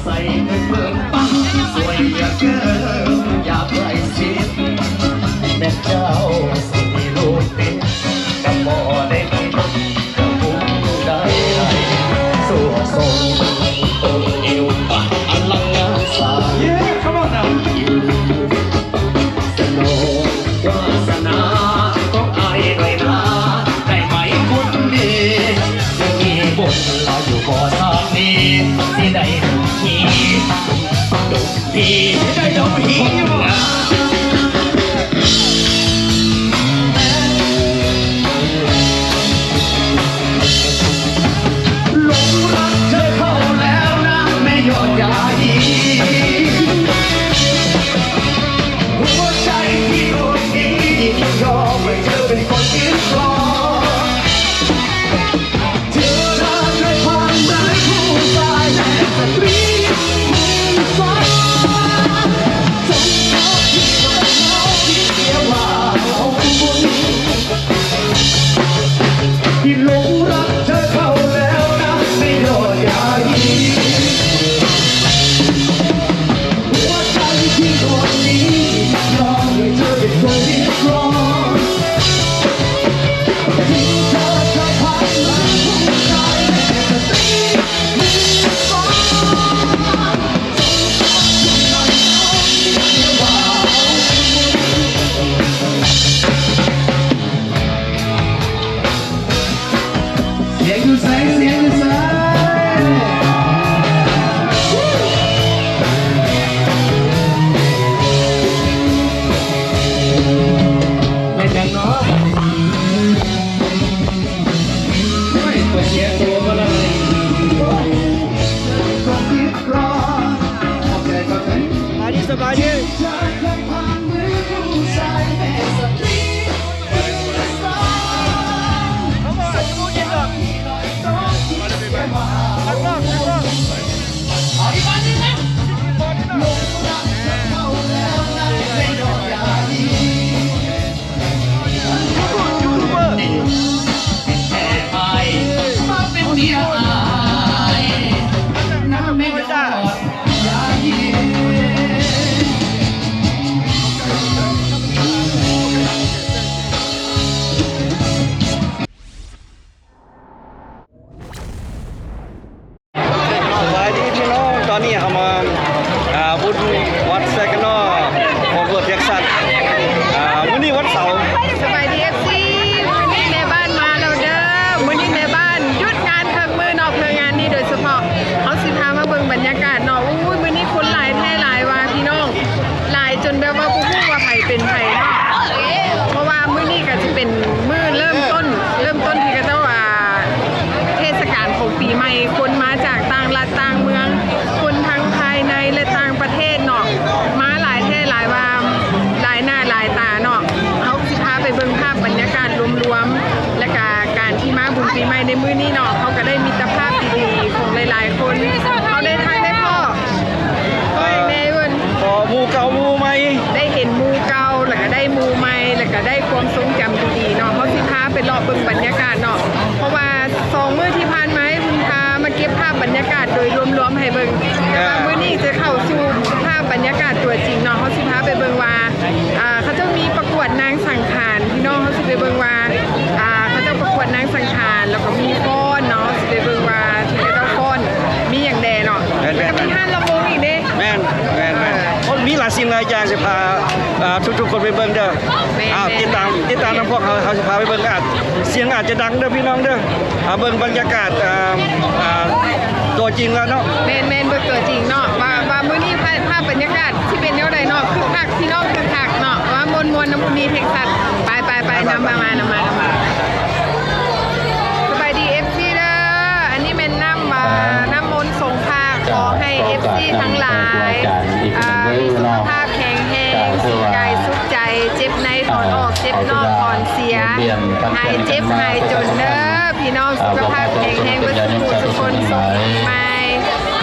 ໃສ່ເງິນເພີ່ມປັນ ຊ່ວຍເຫຼືອເກີນຢາກໃກ້ຊິດ ແມ່ນເຈົ້າຊິມີລູກຕິດ ກໍບໍ່ໄດ້ມີບຸນ ກໍບຸນໄດ້ ສວຍສົມ ເອີ ເອວ ອະລັງງານສາ ສະໜອງວາສະໜາຂອງອ້າຍດ້ວຍນາ ໄດ້ໄໝຄົນດີ ຍັງມີບຸນລາຢູ່ບໍ່ຊາດນີ້ ຊິໄດ້ດຸກຮີ ດຸກຮີ ຊິໄດ້ດຸກຮີຢູ່ບໍ່? ຫຼົງລັກເທີເຂົ້າແລ້ວນະ ແມ່ຍອດຢາຮີ ຫົວໃຈທີ່ດວງນີ້ ຍອມໃຫ້ເທີເປັນຄົນຍຶດຄອງ ເທີລະເລີຍຜ່ານມືຜູ້ຊາຍ ແລະສະຕຣີຜູ້ຊາຍ ສົມກັບທີ່ວ່າເຮົາທີ່ເສຍວ່າເຮົາບຸນ ທີ່ຫຼົງລັກເທີເຂົ້າແລ້ວນະ ໃນຍອດຢາຮີ ຫົວໃຈທີ່ດວງນີ້ ຍອມໃຫ້ເທີເປັນຄົນຮິດຄອງ ທີ່ເທີເຄີຍຜ່ານມາຜູ້ຊາຍ ແລະສະຕຣີຜູ້ຊາຍ ສົມກັບທີ່ວ່າເຮົາ ສຽງຢູ່ໃສ? ສຽງຢູ່ໃສ? ແມ່ນຫຍັງເນາະ? ໂອ້ຍ ຂ້ອຍເສຍໂຕມາແລ້ວນີ້. ສະບາຍດີ ສະບາຍດີ. ສະບາຍດີພີ່ນ້ອງ, ຕອນນີ້ເຮົາມາ ອ່າ ບຸນວັດໄຊກະນໍ ຂອງເມືອງເທັກຊັສ ອ່າ ມື້ນີ້ວັນເສົາ. ສະບາຍດີ ເອັຟຊີ ມື້ນີ້ແມ່ບ້ານມາແລ້ວເດີ. ມື້ນີ້ແມ່ບ້ານຢຸດງານເຄິ່ງມື້ເນາະ ເພື່ອງານນີ້ໂດຍສະເພາະ. ເຮົາຊິພາມາເບິ່ງບັນຍາກາດເນາະ. ໂອ້ຍ ມື້ນີ້ຄົນຫຼາຍແທ້ຫຼາຍວ່າພີ່ນ້ອງ. ຫຼາຍຈົນແບບວ່າບໍ່ຮູ້ວ່າໃຜເປັນໃຜເນາະ ເພາະວ່າມື້ນີ້ກະຊິເປັນມື້ເລີ່ມຕົ້ນ ເລີ່ມຕົ້ນທີ່ເຂົາເຈົ້າວ່າເທດສະການຂອງປີໃໝ່ ຄົນມາຈາກຕ່າງລັດຕ່າງເມືອງ ຄົນທັງພາຍໃນ ແລະ ຕ່າງປະເທດເນາະ ມາຫຼາຍແທ້ຫຼາຍວ່າ ຫຼາຍໜ້າຫຼາຍຕາເນາະ. ເຮົາຊິພາໄປເບິ່ງພາບບັນຍາກາດລວມໆ ແລະ ກະການທີ່ມາບຸນປີໃໝ່ໃນມື້ນີ້ເນາະ ເຮົາກະໄດ້ມິດຕະພາບດີໆຂອງຫຼາຍໆຄົນ ເຮົາໄດ້ທັງໄດ້ພໍ້ ພໍ້ຫຍັງແດ່ເອີ້ນ ພໍ້ໝູ່ເກົ່າໝູ່ໃໝ່ ໄດ້ເຫັນໝູ່ເກົ່າ ແລ້ວກະໄດ້ໝູ່ໃໝ່ ແລ້ວກະໄດ້ຄວາມຊົງຈຳດີໆເນາະ. ເຮົາຊິພາໄປເລາະເບິ່ງບັນຍາກາດເນາະ ເພາະວ່າສອງມື້ທີ່ຜ່ານມາ ເພິ່ນພາມາເກັບພາບບັນຍາກາດໂດຍລວມໆໃຫ້ເບິ່ງ ແຕ່ວ່າ ອ່າ ມື້ນີ້ຈະເຂົ້າສູ່ພາບບັນຍາກາດຕົວຈິງເນາະ. ເຮົາຊິພາໄປເບິ່ງວ່າ ອ່າ ເຂົາເຈົ້າມີປະກວດນາງສັງຂານ ພີ່ນ້ອງ ເຮົາຊິໄປເບິ່ງວ່າ ອ່າ ເຂົາເຈົ້າປະກວດນາງສັງຂານ ແລ້ວກໍມີຟ້ອນເນາະ ຊິໄປເບິ່ງວ່າທີ່ເຂົາເຈົ້າຟ້ອນມີຫຍັງແດ່ເນາະ. ແມ່ນໆ ແລ້ວກໍມີຮ້ານລຳວົງອີກເດ້. ແມ່ນ ແມ່ນໆ ເອີ ໂອ້ ມີຫຼາຍສິ່ງຫຼາຍຢ່າງ ຊິພາ ອ່າ ທຸກໆຄົນໄປເບິ່ງເດີ. ແມ່ນໆ ອ່າ ຕິດຕາມ ຕິດຕາມນຳພວກເຮົາ ເຮົາຊິພາໄປເບິ່ງ. ອາດ ສຽງອາດຈະດັງເດີພີ່ນ້ອງເດີ. ອ່າ ເບິ່ງບັນຍາກາດ ອ່າ ອ່າ ຕົວຈິງແລ້ວເນາະ. ແມ່ນໆ ເບິ່ງຕົວຈິງເນາະ ວ່າ ວ່າມື້ນີ້ພາບ ພາບບັນຍາກາດຊິເປັນແນວໃດເນາະ. ຄຶກຄັກ ພີ່ນ້ອງຄຶກຄັກເນາະ ວ່າມ່ວນໆນຳ ມີເທັກຊັສ. ໄປໆໆ ນຳມາ ນຳມາ ນຳມາ. ສະບາຍດີ ເອັຟຊີ ເດີ ອັນນີ້ແມ່ນນ້ຳ ອ່າ ນ້ຳມົນສົງພາ. ຂໍໃຫ້ເອັຟຊີທັງຫຼາຍ ອ່າ ມີສຸຂະພາບແຂງແຮງ ສຸກກາຍສຸກໃຈ ເຈັບໃນຖອນອອກ ເຈັບນອກຖອນເສຍ ຫາຍເຈັບຫາຍຈົນເດີ ພີ່ນ້ອງ ສຸຂະພາບແຂງແຮງເບິດສູ່ຜູ້ສູ່ຄົນ. ສົ່ງປີໃໝ່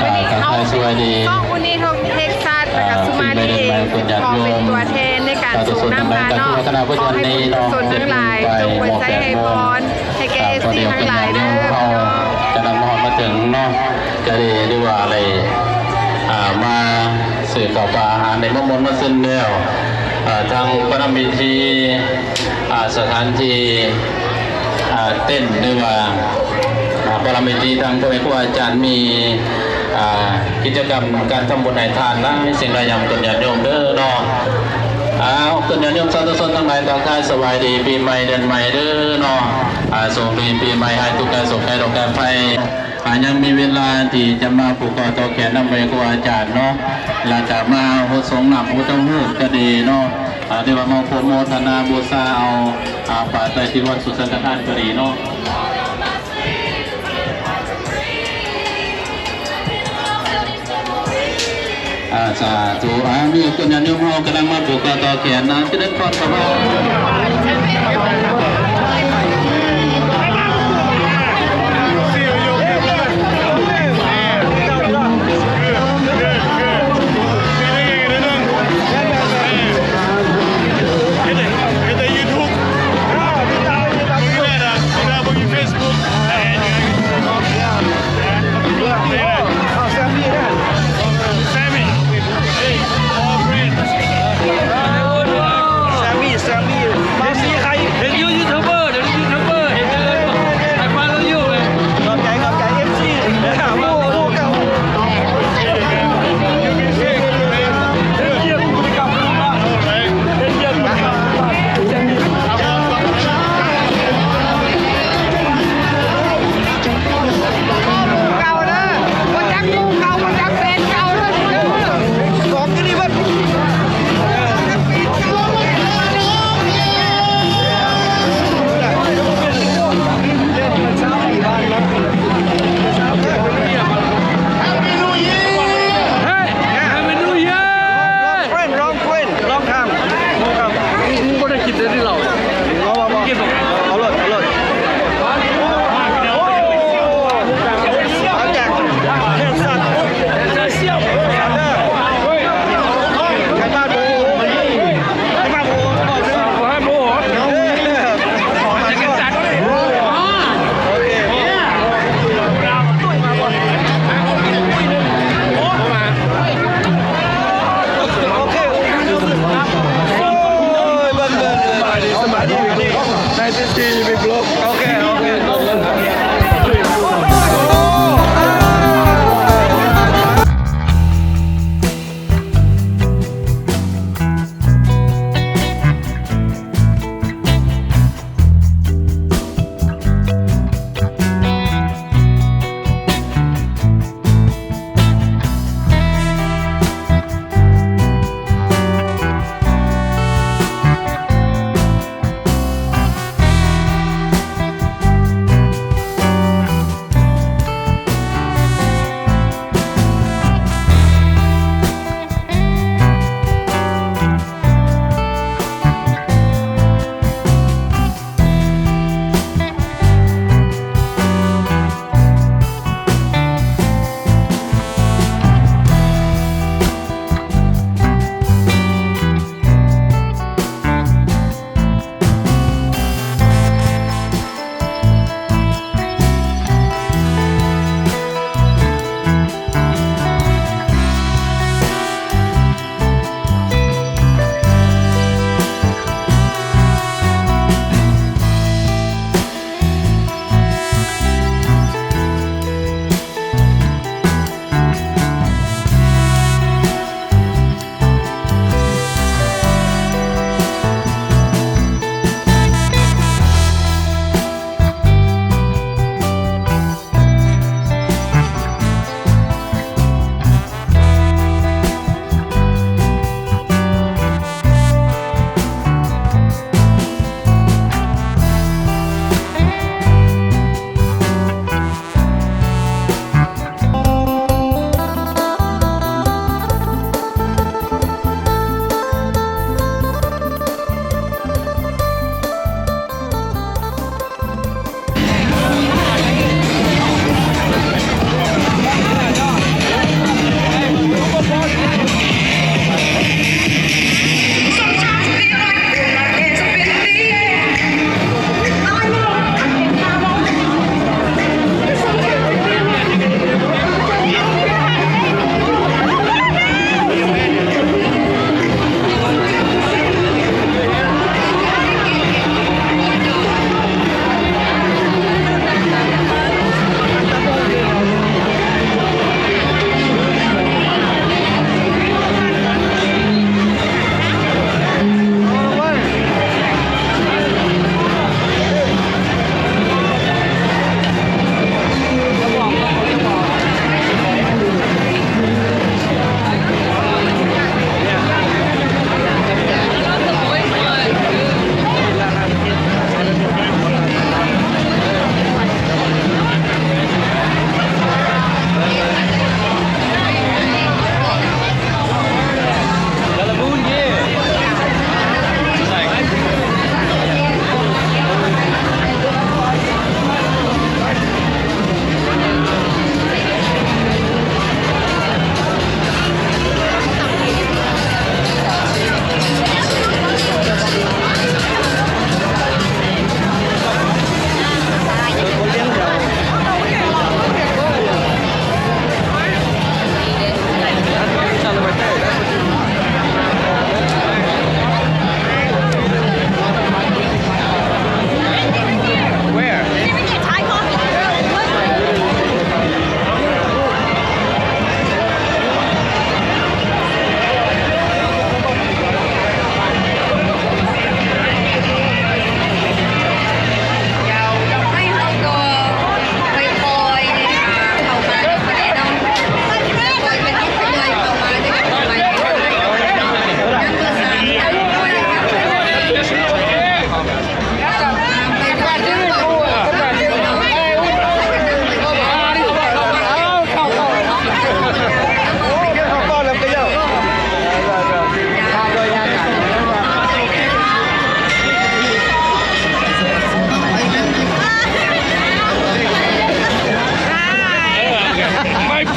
ມື້ນີ້ເຮົາ ຊ່ອງອຸນີໂທກເທັກຊັສ ແລ້ວກໍສຸມາລີເອງ ຂໍເປັນຕົວແທນໃນການສົ່ງນ້ຳພາເນາະ. ຂໍໃຫ້ບຸນກຸສົນທັງຫຼາຍຈົ່ງອວຍໄຊໃຫ້ພອນ ໃຫ້ແກ່ເອັຟຊີທັງຫຼາຍເດີ ພີ່ນ້ອງ. ຈະນຳຮອດມາເຖິງເນາະ ກະໄດ້ ຫຼືວ່າໄດ້ ມາຊື້ເຂົ້າປາອາຫານ ໄດ້ມາມ່ວນມາຊື່ນແລ້ວ ເອີ ທາງປະນຳພິທີ ອາ ສະຖານທີ່ ອາ ເຕັນ ຫຼືວ່າ ອາ ປະນຳພິທີ ທາງພໍ່ແມ່ຄູອາຈານມີ ອາ ກິດຈະກຳການທຳບຸນໃຫ້ທານຫຼາຍສິ່ງຫຼາຍຢ່າງ ເປັນຍາດໂຍມເດີເນາະ. ເອົາ ເປັນຍາດໂຍມສາທຸຊົນທັງຫຼາຍ ທັກທາຍສະບາຍດີປີໃໝ່ເດືອນໃໝ່ເດີເນາະ. ອາ ໂຊກດີປີໃໝ່ ຫາຍທຸກກາຍໂສກ ກາຍໂລກກາຍໄພ. ອາ ຍັງມີເວລາທີ່ຈະມາຜູກຂໍ້ຕໍ່ແຂນນຳແມ່ຄູອາຈານເນາະ ແລ້ວກະມາຫົດສົງນ້ຳພະພຸດທະຮູບກະດີເນາະ ອາ ຫຼືວ່າມາໂປຣໂມທະນາບູຊາເອົາ ອາ ຜ້າໄຕຈີວອນສຸສັງຄະທານກະດີເນາະ. ອາ ສາທຸ ອາ ມີຄົນຍາດໂຍມເຮົາກຳລັງມາຜູກຂໍ້ຕໍ່ແຂນນະ ຈະເລີນພອນເຂົ້າມາ.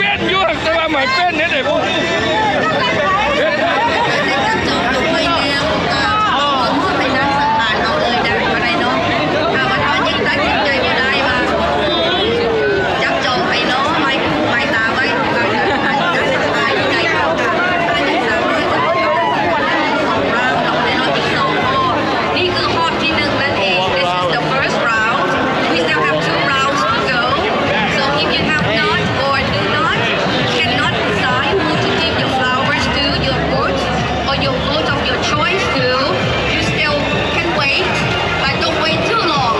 ເປັນຢູ່ ແຕ່ວ່າໝາຍເປັນເຮັດໃຫ້ບໍ່ຮູ້. ນີ້ຄືຮອບທີໜຶ່ງນັ້ນເອງ. This is the first round. We still have two rounds to go. So if you have not or do not, cannot decide who to give your flowers to, your vote, or your vote of your choice to, you still can wait, but don't wait too long.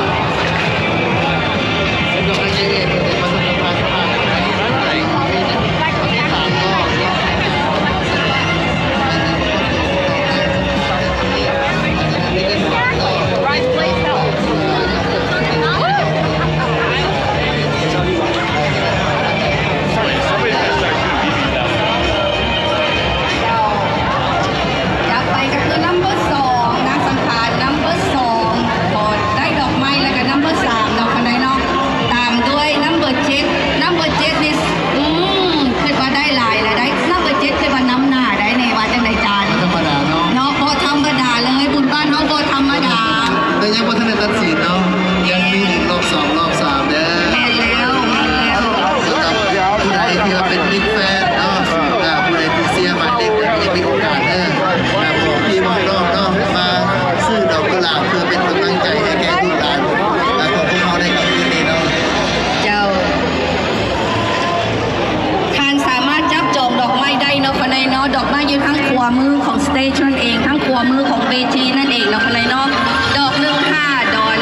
ຈາກໄປກໍຄື number ສອງ ນາງສັງຂານ number ສອງ ກໍໄດ້ດອກໄມ້ ແລ້ວກໍ number ສາມ ເນາະ ຄັນໄດ້ເນາະ ຕາມດ້ວຍ number ເຈັດ number ເຈັດນີ້ ອືມ ຄິດວ່າໄດ້ຫຼາຍແລ້ວໄດ໋ number ເຈັດ ຄິດວ່ານຳໜ້າໄດ໋ນີ້ ວ່າຈັ່ງໃດຈານ? ບໍ່ທຳມະດາເນາະ ເນາະ ບໍ່ທຳມະດາເລີຍ ບຸນບ້ານເຮົາບໍ່ທຳມະດາ ແຕ່ຍັງບໍ່ທັນໄດ້ຕັດສິນເນາະ ຍັງມີອີກລອບສອງ ລອບສາມເດີ. ແມ່ນແລ້ວ ແມ່ນແລ້ວ ສຳລັບຜູ້ໃດທີ່ວ່າເປັນ big fan ເນາະ ອ່າ ຜູ້ໃດທີ່ເຊຍໝາຍເລກ ກໍຍັງມີໂອກາດເດີ ອ່າ ບອກພີ່ບອກນ້ອງເນາະ ມາຊື້ດອກກຸຫຼາບ ເພື່ອເປັນກຳລັງໃຈໃຫ້ແກ່ລູກຫຼານ ອ່າ ຂອງພວກເຮົາໃນຄ່ຳຄືນນີ້ເນາະ. ເຈົ້າ ທ່ານສາມາດຈັບຈອງດອກໄມ້ໄດ້ເນາະ ຄະແນນເນາະ ດອກໄມ້ຢູ່ທາງຂວາມືຂອງ stage ນັ້ນເອງ ທາງຂວາມືຂອງເວທີນັ້ນເອງເນາະ ຄະແນນເນາະ ດອກໜຶ່ງ ຫ້າດອນ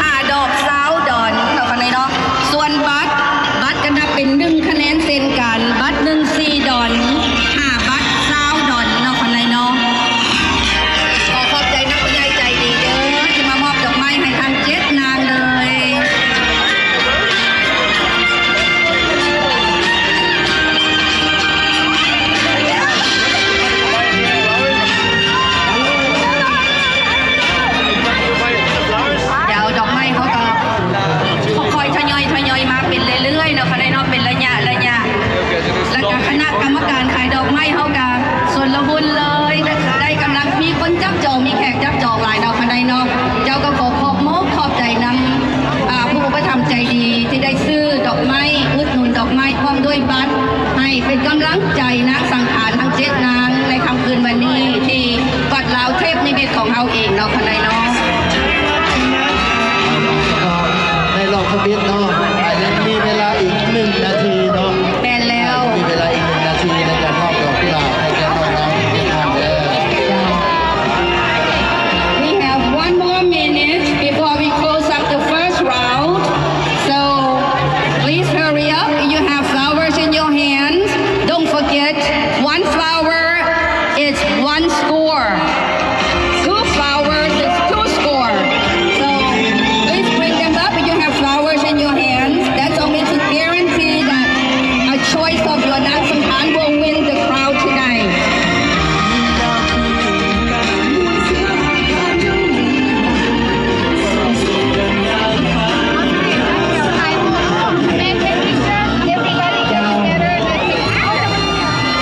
ຫ້າດອກ ຊາວດອນເນາະ ຄະແນນເນາະ. ສ່ວນບັດ ບັດກໍນັບເປັນໜຶ່ງຄະແນນເຊັ່ນກັນ ບັດໜຶ່ງ ສີ່ດອນ ຫ້າບັດ ຊາວດອນເນາະ ຄະແນນເນາະ. ຂໍຂອບໃຈນຳຜູ້ໃຫຍ່ໃຈດີເດີ ທີ່ມາມອບດອກໄມ້ໃຫ້ທັງເຈັດນາງເລີຍ. ດຽວດອກໄມ້ເຮົາກໍຄ່ອຍໆ ທະຍອຍໆ ມາເປັນເລື້ອຍໆ ເນາະ ຄະແນນເນາະ ເປັນໄລຍະໆ ແລ້ວກໍຄະນະກຳມະການຂາຍດອກໄມ້ເຮົາກໍ ຊົນລະຫຸນເລີຍ ໄດ້ກຳລັງມີຄົນຈັບຈອງ ມີແຂກຈັບຈອງຫຼາຍເນາະ ຄະແນນເນາະ. ເຈົ້າກໍຂໍຂອບມຸກຂອບໃຈນຳ ອ່າ ຜູ້ອຸປະຖຳໃຈດີ ທີ່ໄດ້ຊື້ດອກໄມ້ ອຸດໜູນດອກໄມ້ ພ້ອມດ້ວຍບັດ ໃຫ້ເປັນກຳລັງໃຈນາງສັງຂານທັງເຈັດນາງ ໃນຄ່ຳຄືນວັນນີ້ ທີ່ວັດລາວເທບນິມິດຂອງເຮົາເອງເນາະ ຄະແນນເນາະ. ໃນຮອບທຳອິດເນາະ ຍັງມີເວລາອີກໜຶ່ງນາທີເນາະ. ແມ່ນແລ້ວ ມີເວລາອີກໜຶ່ງນາທີໃນການມອບດອກກຸຫຼາບໃຫ້ແກ່ນ້ອງໆ ເຈັດທ່ານເດີ. We have one more minute before we close up the first round. So, please hurry up. You have flowers in your hands. Don't forget, one flower is one score. Two flowers is two score. So please bring them up. You have flowers in your hands. That's only to guarantee that a choice of your ນາງສັງຂານ will win the crown tonight.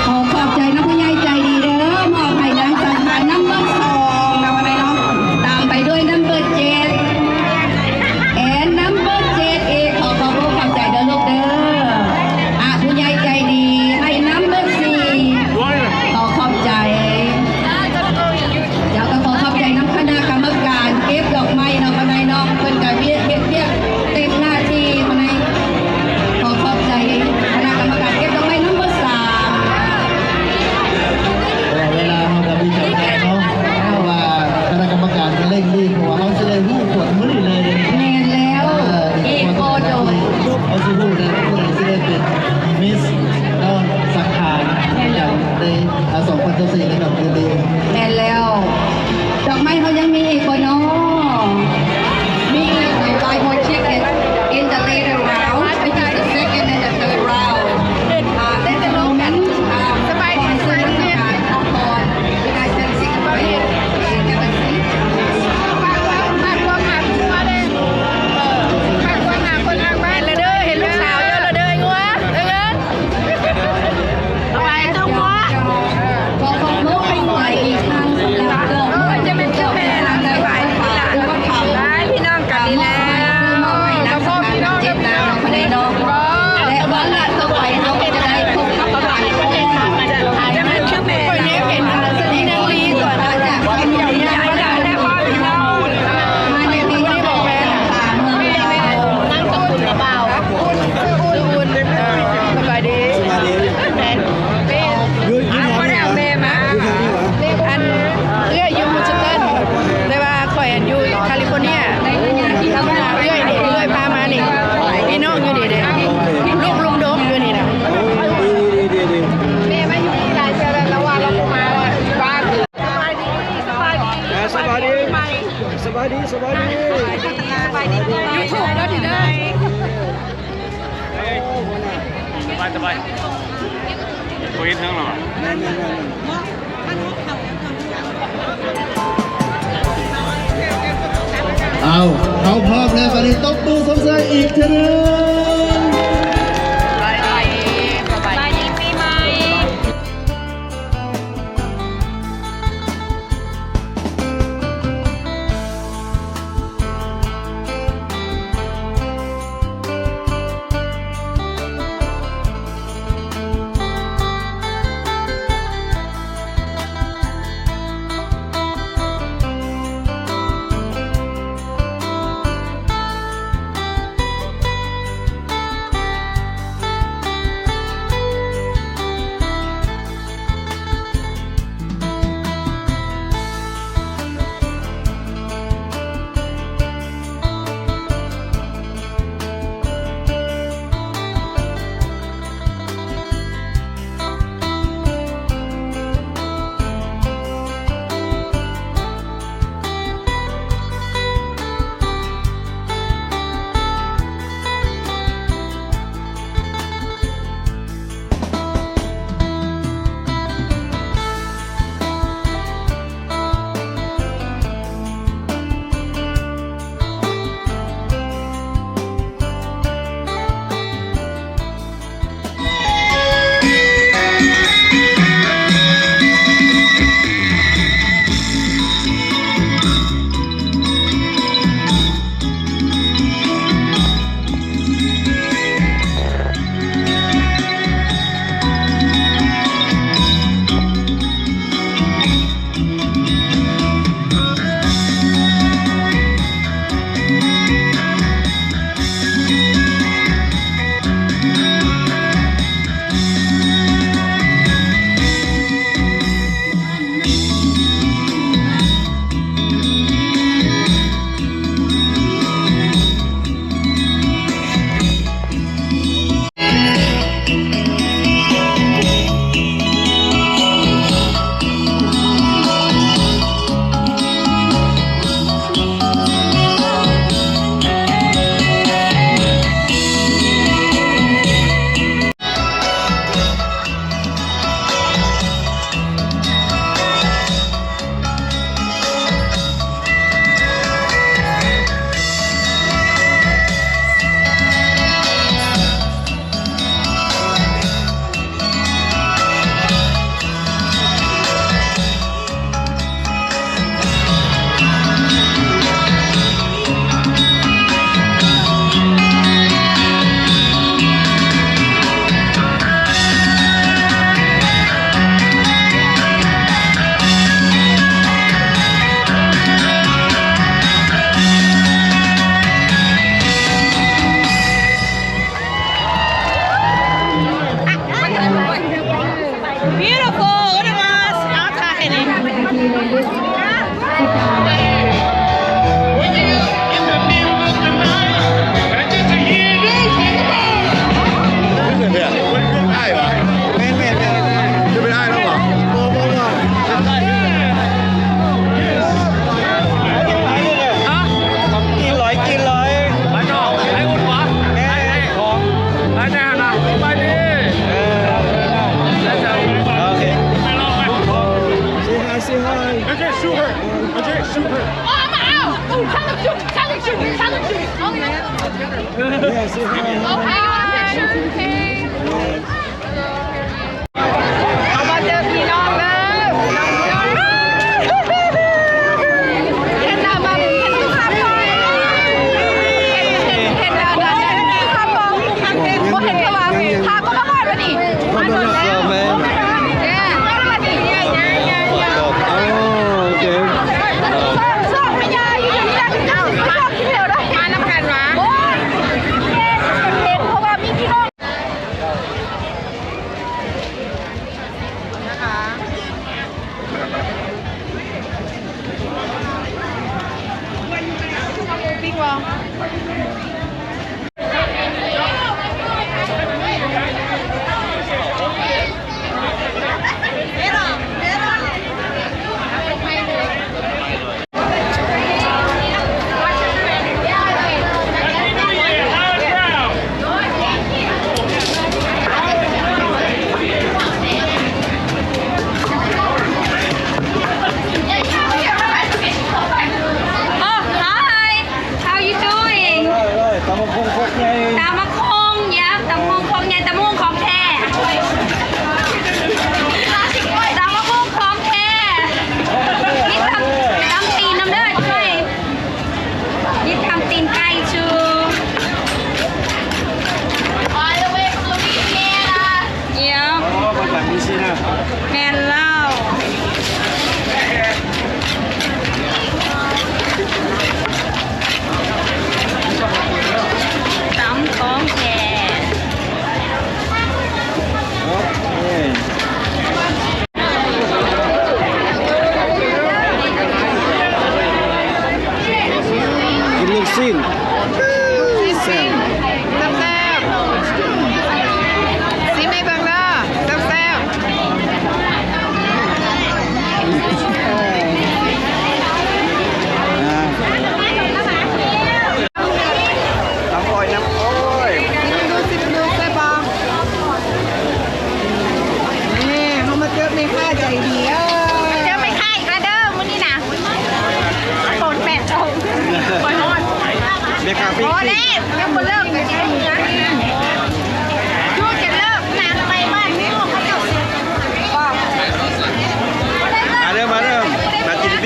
ຂໍຂອບໃຈນຳຜູ້ໃຫຍ່ໃຈດີເດີ ມອບໃຫ້ນາງສັງຂານ number ສອງ ນຳມາໄດ້ເນາະ ຕາມໄປດ້ວຍ number ເຈັດ and number ເຈັດອີກ ຂໍຂອບອົກຂອບໃຈເດີລູກເດີ. ອ່າ ຜູ້ໃຫຍ່ໃຈດີໃຫ້ number ສີ່ ຂໍຂອບໃຈ. ເຈົ້າ ກໍຂໍຂອບໃຈນຳຄະນະກຳມະການເກັບດອກໄມ້ເນາະ ຄະນະນ້ອງເພິ່ນກໍວຽກ ເຮັດວຽກເຕັມໜ້າທີ່ ຄະນະ ຂໍຂອບໃຈຄະນະກຳມະການເກັບດອກໄມ້ number ສາມ. ເວລາເຮົາກໍມີຈຳກັດເນາະ ເພາະວ່າຄະນະກຳມະການກໍເລັ່ງລີບ ເພາະວ່າເຮົາຊິໄດ້ຮູ້ຜົນມື້ນີ້ເລີຍ. ແມ່ນແລ້ວ ເອີ ອີກບໍ່ດົນ ເຮົາຊິຮູ້ແລ້ວ ຜູ້ໃດຊິໄດ້ເປັນ Miss ເນາະ ສັງຂານ ໃນ ອາ ສອງພັນຊາວສີ່ ໃນຄ່ຳຄືນນີ້. ແມ່ນແລ້ວ ດອກໄມ້ເຮົາຍັງມີອີກບໍ່ນໍ? ມີອີກ five more tickets in the later round, which is the second and the third round. Uh, at the moment, uh, ສະບາຍດີ ສະບາຍດີ ເອີ ຝາກຄວາມ ຝາກຄວາມຫາຄົນອາກໄມ້ແລ້ວເດີ ເຫັນລູກສາວເຈົ້າແລ້ວເດີ ໄອ້ງົວ ເອີ ເງິນ. ບໍ່ເຮັດເຖິງແລ້ວຫວາ? ເອົາ ເຂົ້າພ້ອມແລ້ວ ບາດນີ້ຕົບມືຊົມເຊີຍອີກເທື່ອໜຶ່ງ. ສະບາຍດີ ສະບາຍດີ ສະບາຍດີປີໃໝ່.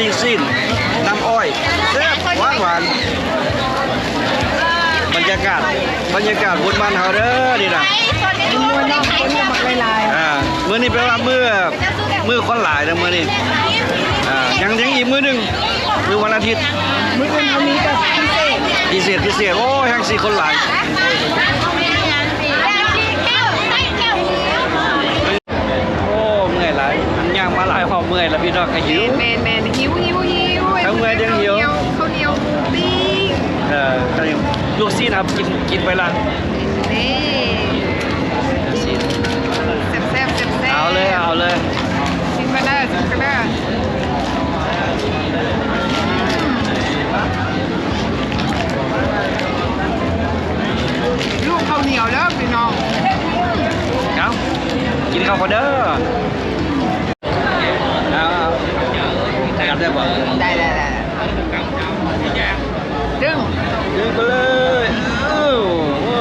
ປີ້ງຊີ້ນ ນ້ຳອ້ອຍ ແຊບ ຫວານໆ. ບັນຍາກາດ ບັນຍາກາດບຸນບ້ານເຮົາເດີ ນີ້ນະ. ມ່ວນເນາະ ຄົນກໍບັກຫຼາຍໆ. ອ່າ ມື້ນີ້ແປວ່າມື້ ມື້ຄົນຫຼາຍເດີມື້ນີ້. ອ່າ ຍັງ ຍັງອີກມື້ໜຶ່ງ ມື້ວັນອາທິດ. ມື້ອື່ນເຮົາມີແບບພິເສດ ພິເສດ ພິເສດ. ໂອ້ ແຮງຊິຄົນຫຼາຍ. ໂອ້ ເມື່ອຍຫຼາຍ ອັນຍ່າງມາຫຼາຍຮອບເມື່ອຍແລ້ວ ພີ່ນ້ອງກໍຫິວ. ແມ່ນໆ ຫິວໆໆ. ທັງເມື່ອຍທັງຫິວ. ເຂົ້າໜຽວ ເຂົ້າໜຽວໝູປີ້ງ. ເອີ ເຂົ້າໜຽວ ລູກຊີ້ນເຮົາກິນ ກິນໄປລະ. ນີ້ ລູກຊີ້ນ ແຊບໆໆໆ. ເອົາເລີຍ ເອົາເລີຍ. ຊີມກັນເດີ ຊີມກັນເດີ. ລູກເຂົ້າໜຽວເດີພີ່ນ້ອງ. ເອົາ ກິນເຂົ້າກ່ອນເດີ. ເອົາ ຂະຫຍັບໄດ້ບໍ່? ໄດ້ ໄດ້ ໄດ້. ດຶງ ດຶງໄປເລີຍ. ເອີ ໂອ້.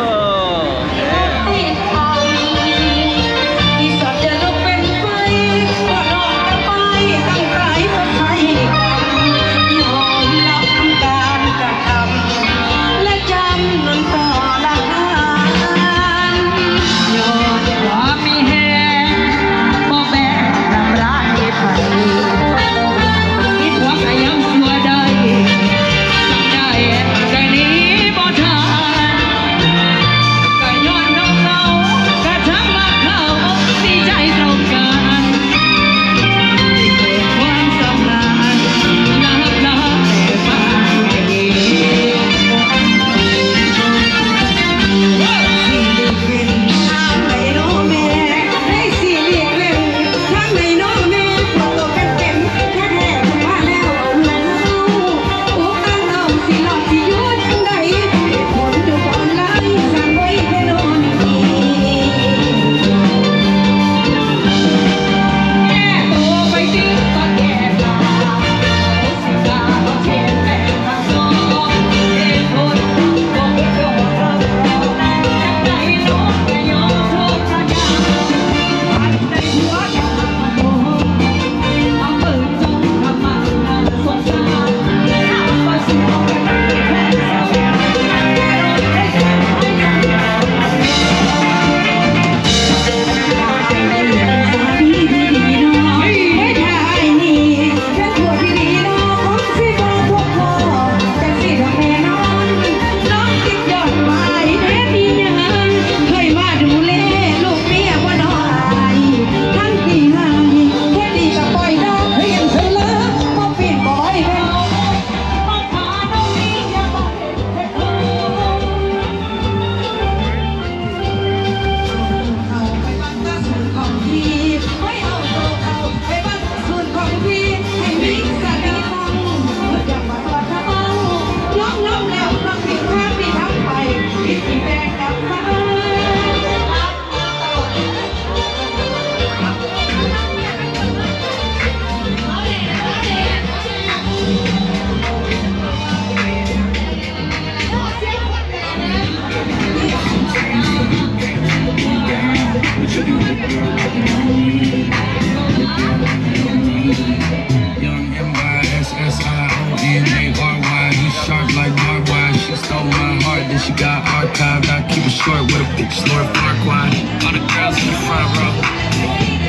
Young M I S S I O N A R Y, he sharp like barbed wire. She stole my heart, then she got archived. I keep it short with a bitch, Lord Farquaad. All the girls in the front row,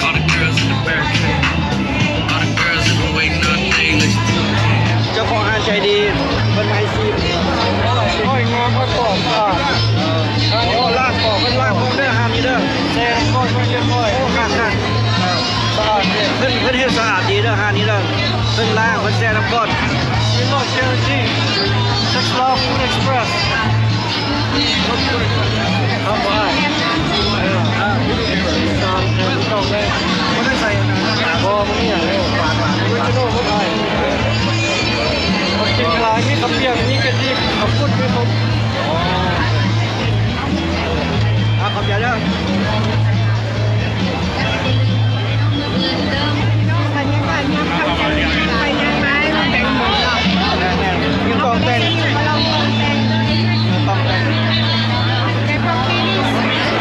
all the girls in the back, all the girls that been waiting all day. Let's ເຈົ້າຂອງຮ້ານໃຈດີ ເພິ່ນມາໃຫ້ຊີມ. ໂອ້ຍ ງາມ ຂ້ອຍປອກ ສະອາດ. ໂອ້ ລ້າງປອກ ເພິ່ນລ້າງເບິ່ງເດີ ຮ້ານນີ້ເດີ. ແຊນ ໂອ້ຍ ເພິ່ນຮຽບຮ້ອຍ ໂອ້ ງາມ ສະອາດເດ້. ເພິ່ນ ເພິ່ນເຮັດສະອາດດີເດີ ຮ້ານນີ້ເດີ. ເພິ່ນລ້າງ ເພິ່ນແຊ່ນ້ຳກ້ອນ. We love Cherry Tea. Sex Love Food Express. ເອີ ເອີ ບໍ່ມີຫຍັງເລີຍ ປາກ ປາກ ອໍຣິຈິນໍ ບໍ່ໄດ້. ກິນຫຼາຍ ມີເຂົ້າປຽກ ມີກະທິ ເຂົ້າປຸ້ນ ມີຄົບ. ອ່າ ຂອບໃຈເດີ. ບັນຍາກາດຍາມຄ່ຳ ໄປຍ່າງມາ ແຕ່ງໂມເນາະ ແມ່ນໆ ມີກອງແຕ່ງ ກອງແຕ່ງ ແຕ່ງ ແຕ່ງ ແຕ່ງ.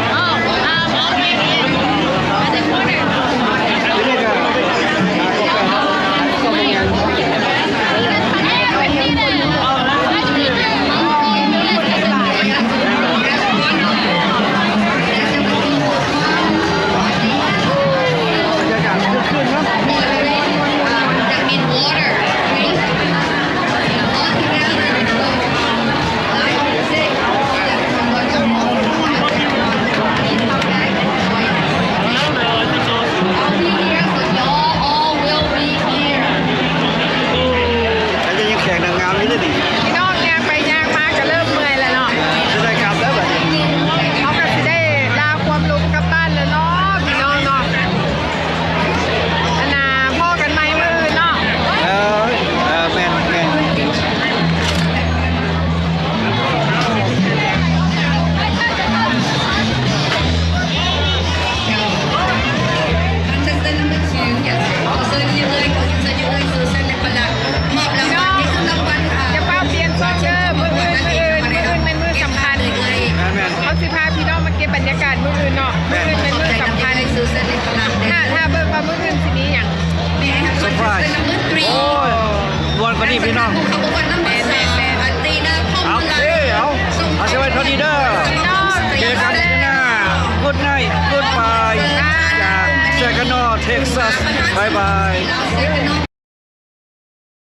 Texas ບາຍບາຍ.